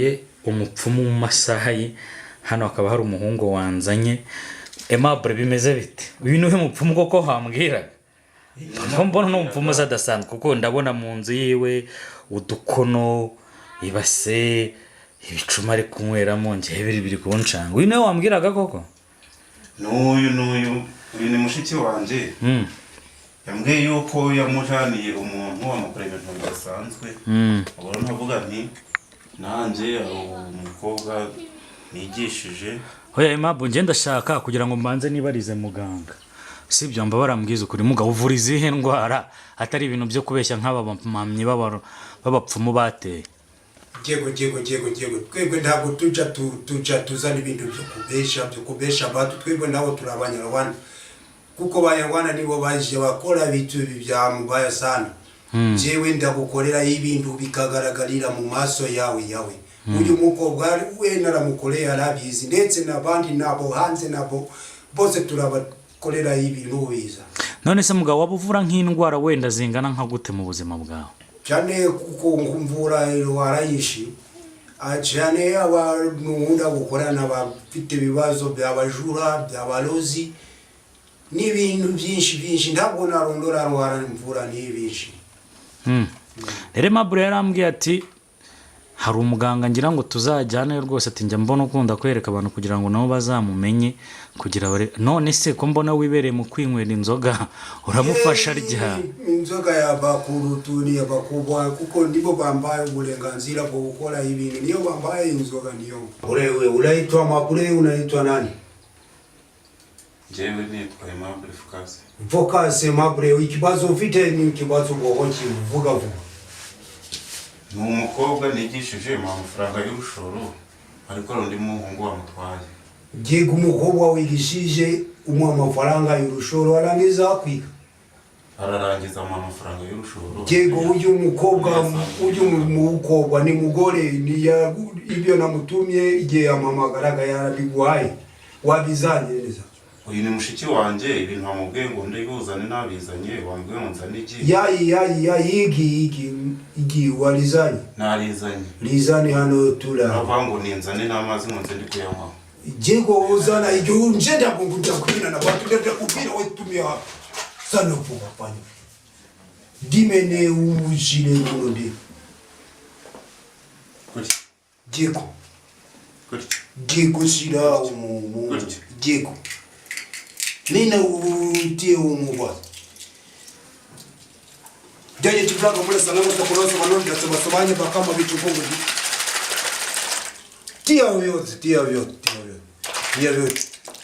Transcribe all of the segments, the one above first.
Nsuye umupfumu mu masaha ye. Hano hakaba hari umuhungu wanzanye. Aimable, bimeze bite? Uyu niwe mupfumu koko wambwiraga? Ko mbona ni umupfumu uza adasanzwe, kuko ndabona mu nzu yiwe udukono, ibase, ibicuma ari kunyweramo. Njyewe biri kuncanga. Uyu niwe wambwiraga koko? N'uyu, n'uyu, uyu ni mushiki wanjye. Yambwiye yuko yamujaniye umuntu amukorera ibintu bidasanzwe. Ubwo rero nkavuga nti nanjye hari umukobwa nigishije. Oya Aimable, njye ndashaka kugira ngo mbanze nibarize muganga, sibyo? Mba barambwiza ukuri. Mugabo, uvura izihe ndwara atari ibintu byo kubeshya nk'aba bamamyi b'abapfumu bateye? Yego, yego, yego, yego. Twebwe ntabwo tuja tuja tuzana ibintu byo kubesha abantu. Twebwe nabo turi Abanyarwanda, kuko Abanyarwanda nibo baje bakora ibitu bya mubaya sana. Jewe ndagukorera ibintu bikagaragarira mu maso yawe. Uyu mukobwa we naramukoreye, arabizi, ndetse n'abandi nabo hanze nabo bose turabakorera ibintu biza. None se mugabo, waba uvura nk'indwara wenda zingana nka gute mu buzima bwawe? Cyane, kuko mvura indwara nyinshi. Cyane abantu nkunda gukorana bafite ibibazo by'abajura, by'abalozi n'ibintu byinshi byinshi. Ntabwo narondora ndwara mvura ni byinshi. Rero Aimable yarambwiye ati hari umuganga ngira ngo tuzajyane rwose, ati njya mbona ukunda kwereka abantu kugira ngo nabo bazamumenye kugira bare. None se ko mbona wibereye mu kwinywera inzoga, uramufasha rya? Inzoga ya bakuru tu ni abakubwa, kuko nibo bambaye uburenganzira bwo gukora ibintu, niyo bambaye inzoga niyo. Urewe unaitwa Mabure, unaitwa nani? Njyewe nitwa Aimable Fukase. Focus, Mabure, ikibazo ufite ni ikibazo bwoko ki? Vuga vuba. Ni umukobwa nigishije, muha amafaranga y'urushoro, ariko hari undi muhungu wamutwaye. Giga, umukobwa wigishije umuha amafaranga y'urushoro, arangiza kwiga? Ararangiza, amuha amafaranga y'urushoro. Yego, uyu mukobwa ni mugore ni ya, ibyo namutumye igihe yampamagaraga yarabiguhaye? Wabizanye neza? Uyu ni mushiki wanjye. Ibintu wamubwiye ngo ndibuzane nabizanye, wambwiye ngo nzane igi. Yayi yayi yayi, igi igi igi walizanye? Narizanye. Lizani hano tura. Uravuga ngo ninzane n'amazi ngo nze ndi kuyanywaho. Jego, uzana igi njenda kunguja kubina na watu ndakubwira we tumia hapa sana vuba fanya dimene ujile muno ndi. Gutya? Jego. Gutya? Jego, shira umu Gutya. Jego, nina utie umubaza jaje chiflanga mule salama sakulosa manonda sabasobanye bakama bitu kongo. Tia vyote, tia vyote, tia vyote, tia vyote.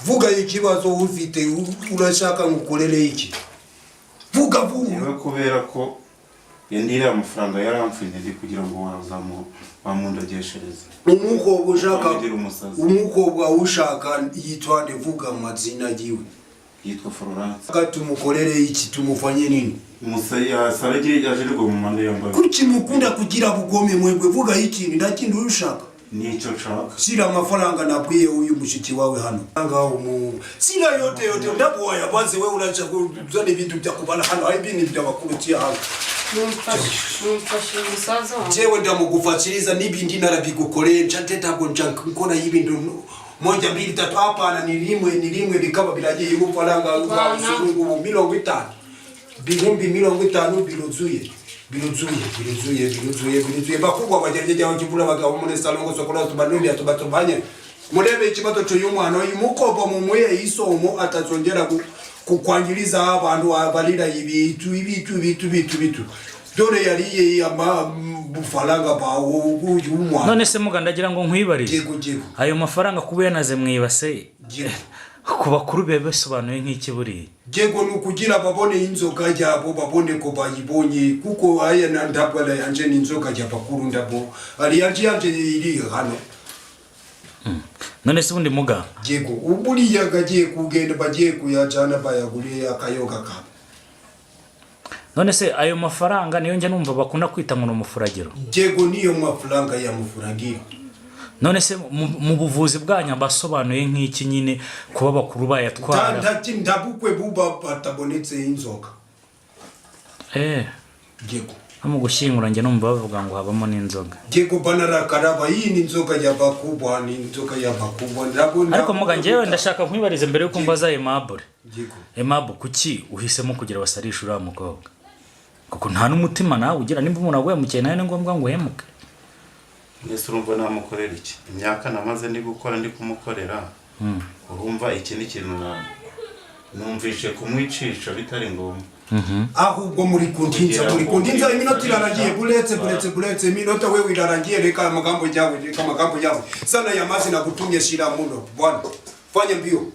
Vuga ikibazo ufite. Urashaka ngukorere iki? Vuga vuga. Yewe, kubera ko yandiriye amafaranga yaramfunye, ndi kugira ngo wazamu wamundogeshereza. Umukobwa ushaka? Wamugira umusazi. Umukobwa ushaka yitwa nde? Vuga amazina yiwe. Yitwa Florence. Ka tumukorere iki? Tumufanye nini? Sarage yaje mu mande yambaye. Kuki mukunda kugira bugome mwebwe? Vuga ikintu, ndakindi ushaka. Nicyo nshaka. Sira amafaranga nabwiye uyu mushiki wawe hano ngaho mu sira yote yote ndabuwaya baze. We uracha kuzana ibintu bya kubala hano, hari ibintu by'abakuru hano. Mumfashe, mumfashe umusaza wanjye. Jewe ndamugufashiriza n'ibindi narabigukoreye. Nca ntabwo nca nkora ibintu moja, mbili, tatu. Hapana, ni rimwe, ni rimwe bikaba biragiye. Ubufaranga ngubu 50, 50,000 biruzuye, biruzuye, biruzuye, biruzuye, biruzuye. Bakubwa bagerageza kivula bagabo muri salongo sokola tubanubya tubatubanye. Murebe ikibazo cy'uyu mwana, uyu mukobwa mumuye isomo atazongera kukwangiriza abantu abalira ibitu ibitu ibitu ibitu ibitu. Dore yariye amafaranga bawo uyu mwana. None se muga, ndagira ngo nkwibarize. Yego, yego. Ayo mafaranga kuba yanaze mu ibase, Yego. ku bakuru biba bisobanuye nk'iki buriya? Yego, ni ukugira babone inzoga yabo, babone ko bayibonye, kuko aya na ntabwo ari yanje, ni inzoga y'abakuru. Ndabo ari yanje, yanje iri hano. None se ubundi muga, Yego, uburiya gagiye kugenda, bagiye kuyajana bayaguriye akayoga kabo. None se ayo mafaranga niyo njya numva bakunda kwita ngo ni umufuragiro? Yego, niyo mafaranga ya mufuragira. None se mu buvuzi bwanyu basobanuye nk'iki nyine kuba abakuru bayatwara? Ndabukwe buba batabonetse inzoga. Yego. No mu gushyingura njye numva bavuga ngo habamo n'inzoga. Diego banarakaraba, iyi ni inzoga y'abakubwa, ni inzoga y'abakubwa. Ndabona Ariko muga, njyewe ndashaka nkwibarize mbere yuko mbaza Aimable. Diego. Aimable, kuki uhisemo kugira basarishe uriya mukobwa? Kuko nta n'umutima nawe ugira. Nimba umuntu aguhemukiye, nawe ni ngombwa ngo uhemuke. Mbese urumva namukorera iki? Imyaka namaze ndi gukora, ndi kumukorera, urumva iki ni ikintu numvishe kumwicisha bitari ngombwa. Ahubwo muri kuntinza, muri kuntinza, iminota irarangiye. Buretse, buretse, buretse, iminota wewe irarangiye. Reka amagambo yawe, reka amagambo yawe sana ya mazi nagutumye, shira muno bwana. Fanya mbio,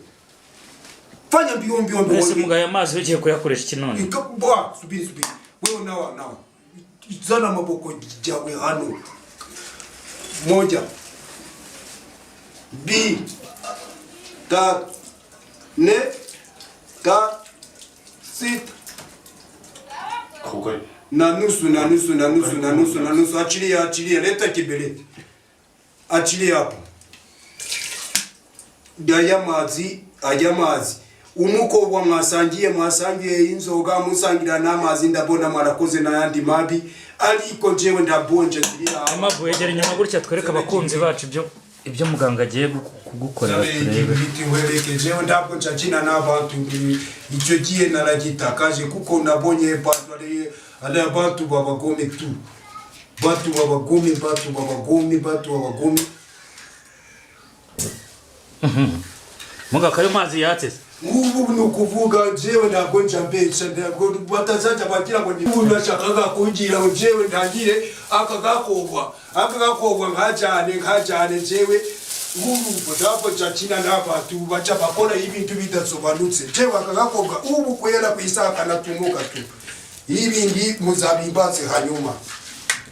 fanya mbio, mbio, mbio. Mbese muga, aya mazi ugiye kuyakoresha iki none? Bwa, subiri, subiri. Wewe nawa, nawa zana amaboko yawe hano. Moja, mbili, tatu, nne, tano, sita Kuko na nusu, na nusu, na nusu, na nusu, na nusu. Achilia, achilia, leta kibiriti, achilia hapo. Aya mazi, aya mazi, umukobwa mwasangiye, mwasangiye inzoga, musangira n'amazi. Ndabona mwarakoze n'ayandi mabi, ariko jewe ndabonje ziriya. Aimable, wegera inyuma gutya twereke abakunzi bacu ibyo muganga agiye kugukorera, turebe. Ibiti nkwereke. Jewe ntabwo nshakina n'abantu. Icyo gihe naragitakaje kuko nabonye bantu ari abantu b'abagome tu, bantu b'abagome, bantu b'abagome, bantu b'abagome. Muga, kayo mazi yatse se? Ubu ni ukuvuga jewe ntabwo nja mbesha, ntabwo batazajya bagira ngo ni ubu nashakaga kugira ngo jewe ntangire aka gakobwa, aka gakobwa nkajane, nkajane. Jewe ubu ntabwo nshakina n'abantu baca bakora ibintu bidasobanutse. Jewe aka gakobwa ubu kwera ku isaha kanatumuka tu. Ibindi muzabimbaze hanyuma,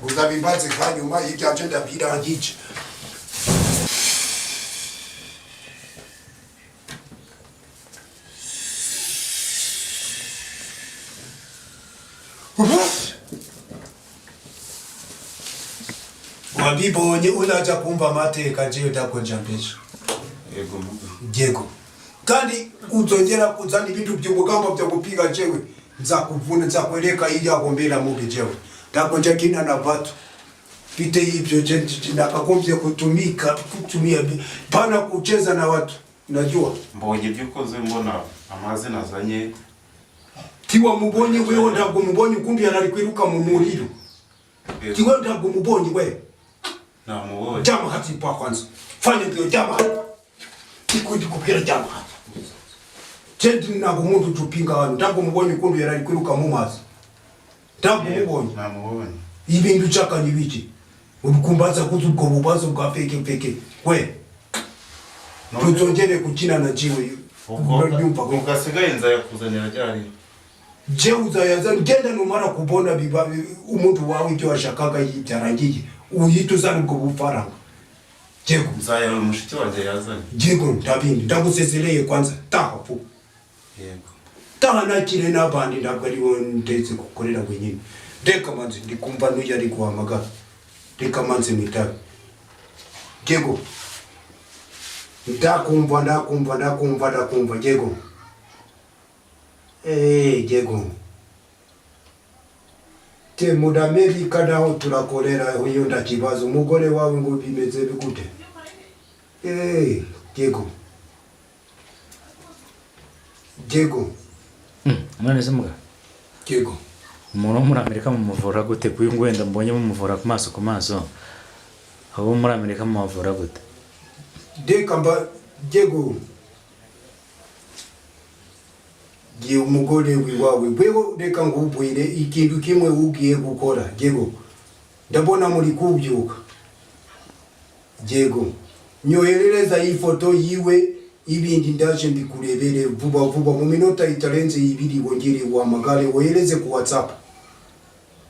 muzabimbaze hanyuma, ibyanje ndabirangije. Wabibonye, uraja kumva amateka. Jewe ndakonja mbesha. Yego muga. Yego, kandi uzongera kuzana ibintu by'ubugamba byo gupiga, jewe nzakuvuna, nzakwereka ijya gombera mubi. Jewe ndakonja kina na watu pite ibyo. Je nakagombye kutumika kutumia pana kucheza na watu, najua. Mbonye ibyo ukoze, mbona amazi nazanye. Tiwa mubonye wewe, ntabwo mubonye ukumbi yarari kwiruka mu muriro. Tiwa ntabwo mubonye we. Namubonye. Jama hati pa kwanza, fanya ndio jama hati ndikubwira, jama hati je ntabwo umuntu tupinga hano. Ntabwo mubonye ukuntu yarari kwiruka mu mazi? Ntabwo mubonye? Namubonye. Ibintu ushaka ni biki? Ukumbaza kuzi ubwo bubazo bwa feke feke we, tuzongere gukina na jiwe. Urabyumva we? Ubwo asigaye nzayakuzanira ryari? Je uzayaza, genda numara kubona biba umuntu wawe ibyo washakaga byarangiye, uhita uzana ubwo bufaranga. Jego. Nzayawe mushiki wanjye yazanye. Jego, ndabindi ndagusezereye kwanza, taha vuba. Yego. Taha nakire n'abandi, ntabwo ari wowe ndetse gukorera wenyine. Reka manzi ndikumva n'ujya ari guhamagara, reka manzi mwitabe. Jego, ndakumva, ndakumva, ndakumva, ndakumva. Jego, eh, jego, te muri Amerika naho turakorera iyo, ndakibaza umugore wawe ngo bimeze bigute. Eh, jego, jego. None se muga, Jego. umuntu wo muri Amerika mumuvura gute? Kuyu nguyu wenda mbonye mumuvura ku maso ku maso, abo muri Amerika mumuvura gute? Reka mba jego, giye umugore wiwawe wewe, reka nkubwire ikintu kimwe ugiye gukora. Jego, ndabona muri kubyuka. Jego, nyoherereza iyi foto yiwe, ibindi ndaje mbikurebere vuba vuba mu minota itarenze 2. Wongere uhamagare, wohereze ku WhatsApp.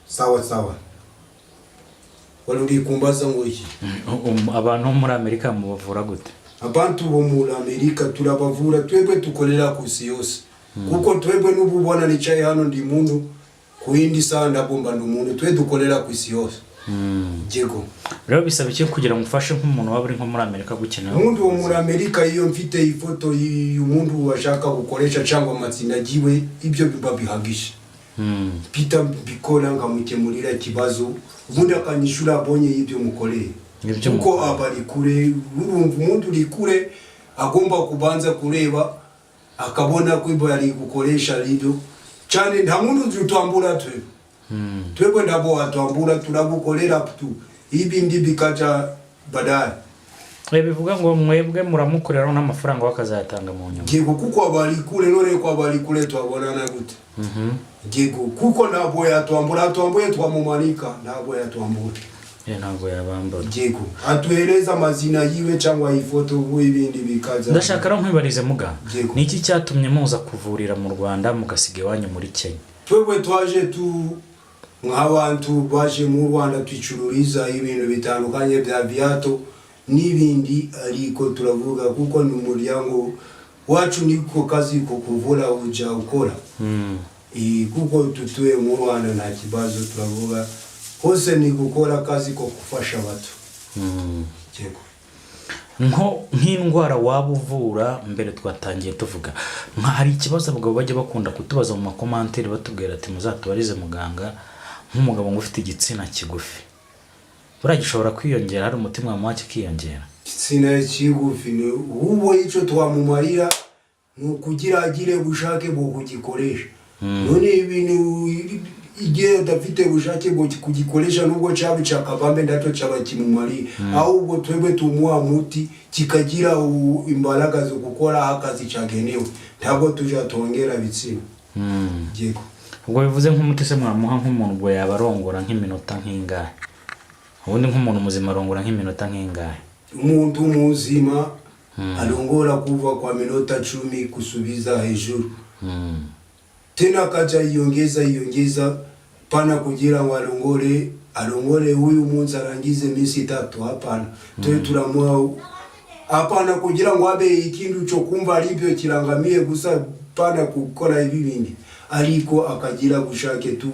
Sawa sawa. Wari uri kumbaza ngo iki? Abantu bo muri Amerika mubavura gute? Abantu bo muri Amerika turabavura. Twebwe tukorera ku isi yose, kuko twebwe n'ububona nicaye hano ndi muntu, ku yindi saha ndabumva ndi umuntu. Twe dukorera ku isi yose. Jego. Rero bisaba iki kugira ngo ufashe nk'umuntu waba uri nko muri Amerika gukenera? Umuntu wo muri Amerika, iyo mfite ifoto y'umuntu washaka gukoresha cyangwa amazina yiwe, ibyo biba bihagije. Mpita mbikora, nkamukemurira ikibazo, ubundi akanyishura abonye y'ibyo mukoreye. Ibyo Kuko mukoreye. aba ari kure. Urumva, umuntu uri kure agomba kubanza kureba, akabona ko ibyo ari gukoresha ari byo cyane. Nta muntu utwambura twe. Twebwe ntabwo watwambura, turagukorera tu, ibindi bikaja baadaye. Bivuga ngo mwebwe muramukoreraho n'amafaranga we akazayatanga mu nyuma? Yego, kuko abari kure. None ko abari kure, twabonana gute? Yego, kuko ntabwo yatwambura. Atwambuye twamumanika. Ntabwo yatwambura. Ntabwo yabambara. Yego, atuhereza amazina yiwe cyangwa ifoto, ubu ibindi bikaza. Ndashaka rero nkwibarize, muganga. Yego. Ni iki cyatumye muza kuvurira mu Rwanda, mugasiga iwanyu muri Kenya? Twebwe twaje tu nk'abantu baje mu Rwanda, twicururiza ibintu bitandukanye bya viato n'ibindi, ariko turavuga kuko ni umuryango wacu, niko kazi ko kuvura uja ukora. Kuko tutuye mu Rwanda, nta kibazo, turavuga hose ni gukora akazi ko gufasha abantu. Yego. Nk'indwara waba uvura, mbere twatangiye tuvuga nka hari ikibazo abagabo bajya bakunda kutubaza mu makomanteri, batubwira ati: "Muzatubarize muganga, nk'umugabo ngo ufite igitsina kigufi, buriya gishobora kwiyongera? Hari umuti mwamuha kikiyongera?" Igitsina kigufi ni ubu, icyo twamumarira ni ukugira agire ubushake bwo kugikoresha. None ibintu igihe adafite ubushake bwo kugikoresha, nubwo cyaba icya kabambe, ndacyo cyaba kimumariye. Ahubwo twebwe tumuha muti kikagira imbaraga zo gukora akazi cyagenewe. Ntabwo tujya twongera ibitsina. Yego. Ubwo bivuze nk'umuti se mwamuha nk'umuntu, ubwo yaba arongora nk'iminota nk'ingahe? Ubundi nk'umuntu muzima arongora nk'iminota nk'ingahe? Umuntu muzima arongora kuva kwa minota 10 kusubiza hejuru. Tena akaja iongeza iongeza, pana kugira ngo arongore arongore huyu munsi arangize minsi 3. Hapana, twe turamuha, hapana kugira ngo abe ikintu cyo kumva aribyo kirangamiye gusa, pana gukora ibi bindi, ariko akagira gushake tu.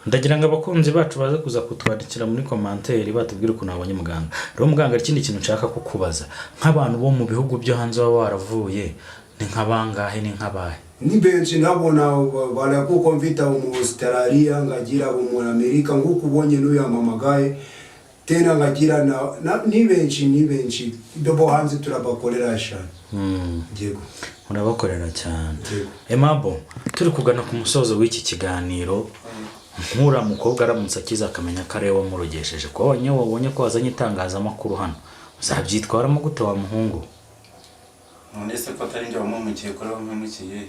Ndagira ngo abakunzi bacu baze kuza kutwandikira muri komanteri, batubwire ukuntu babonye muganga. Rero muganga, ikindi kintu nshaka kukubaza, nk'abantu bo mu bihugu byo hanze baba waravuye ni nka bangahe, ni nk'abahe? Ni benshi, ndabona barakuko mvita mu Australia, ngagira abo muri Amerika, nk'uko ubonye n'uyampamagaye tena, ngagira na ni benshi, ni benshi bo hanze turabakorera cyane. Yego. Murabakorera cyane. Yego. Emabo, turi kugana ku musozo w'iki kiganiro. Nk'uriya mukobwa aramutse akiza, akamenya ko ari we wamurogesheje, kuba wabonye ko wazanye itangazamakuru hano, uzabyitwaramo gute wa muhungu? None se ko atari njye wamuhemukiye, ko ari we wampemukiye?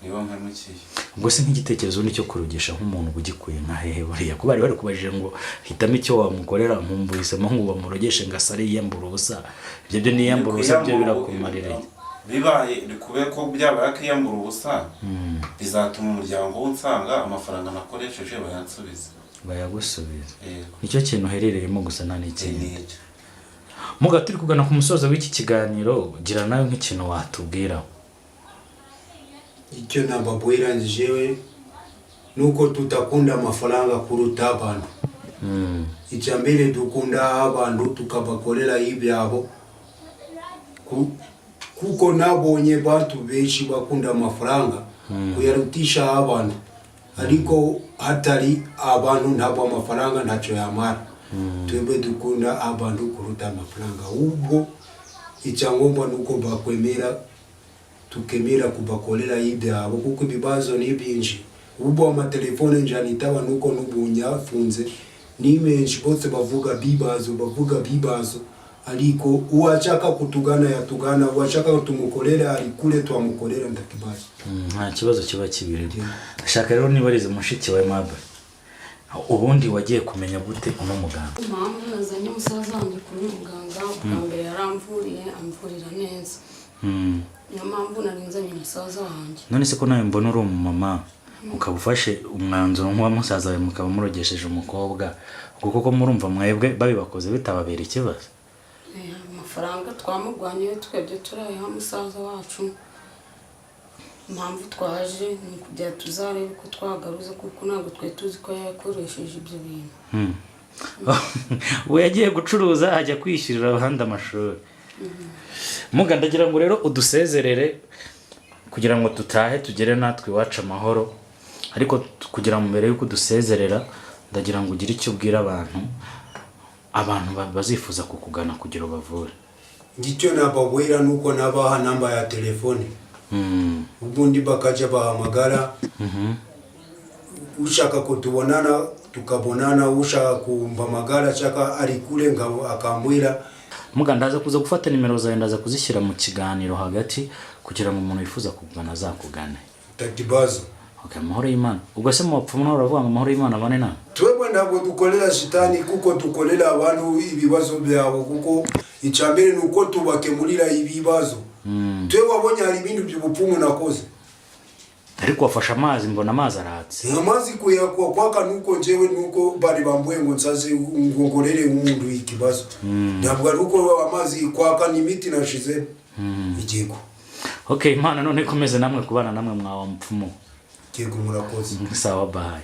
Niwe wampemukiye. Ubwo se nk'igitekerezo nicyo kurogesha nk'umuntu ugikuye nka hehe? Buriya ko bari kubajije ngo hitamo icyo wamukorera, nkumva uhisemo ngo bamurogeshe ngo asare yiyambura ubusa. Ibyo byo niyambura ubusa byo birakumarira iki? Bibaye kube ko byabaye akiyambura ubusa, bizatuma umuryango unsanga amafaranga nakoresheje bayansubiza. Bayagusubiza? Yego. Nicyo kintu uherereyemo gusa, nta n'ikindi? Nicyo. Muga, turi kugana ku musozo w'iki kiganiro, gira nawe nk'ikintu watubwira. Icyo nababwira jewe nuko tutakunda amafaranga kuruta abantu. Icya mbere, dukunda abantu, tukabakorera ibyabo. Kuko nabonye bantu benshi bakunda amafaranga kuyarutisha abantu, ariko hatari abantu ntabwo amafaranga ntacyo yamara. Twebwe dukunda abantu kuruta amafaranga. Ubwo icyangombwa nuko bakwemera, tukemera kubakorera ibyabo, kuko ibibazo ni byinshi. Ubu amatelefone njanitaba nuko n'ubunyafunze ni menshi, bose bavuga bibazo, bavuga bibazo, ariko uwashaka kutugana yatugana, uwashaka tumukorera ari kure twamukorera, ndakibazo. Nta kibazo kiba kibirimo. Ndashaka rero nibarize mushiki wa Aimable, ubundi wagiye kumenya gute uno muganga? Impamvu nazanye umusaza wanjye kuri muganga, bwa mbere yaramvuriye, amvurira neza. Niyo mpamvu nari nzanye umusaza wanjye. None se ko nawe mbona uri umumama, ukaba ufashe umwanzuro nk'uwa musaza wawe, mukaba murogesheje umukobwa, ubwo koko murumva mwebwe babibakoze bitababera ikibazo? Amafaranga twamurwaniye twebwe turayaha musaza wacu. Impamvu twaje ni ukugira tuzarebe uko twagaruza, kuko ntabwo twari tuzi ko yakoresheje ibyo bintu. Ubu yagiye gucuruza, ajya kwishyurira abandi amashuri. Muga, ndagira ngo rero udusezerere kugira ngo dutahe, tugere natwe iwacu amahoro. Ariko kugira ngo mbere y'uko dusezerera, ndagira ngo ugire icyo ubwira abantu, abantu bazifuza kukugana kugira ubavure. Ngicyo nababwira nuko nabaha namba ya telefone, ubundi bakajya bahamagara. Ushaka ko tubonana tukabonana, ushaka kumpamagara ashaka ari kure ngabo akambwira. Muga, ndaza kuza gufata nimero zawe, ndaza kuzishyira mu kiganiro hagati kugira ngo umuntu wifuza kugana azakugane. Takibazo. Okay, amahoro y'Imana. Ubwo se mu bapfumu nawe uravuga ngo amahoro y'Imana abane nawe? Twebwe ntabwo dukorera shitani, kuko dukorera abantu ibibazo byabo, kuko icya mbere ni uko tubakemurira ibibazo. Twe wabonye hari ibintu by'ubupfumu nakoze? Ariko wafashe amazi, mbona amazi aratse. Amazi kuyakwa kwaka nuko njyewe nuko bari bambuye ngo nsaze ngo ngorere umuntu ikibazo. Ntabwo ari uko amazi kwaka, ni imiti nashize igigo. Okay, Imana none ikomeze namwe kubana namwe mwawa mupfumu. Yego, murakoze. Sawa, bye.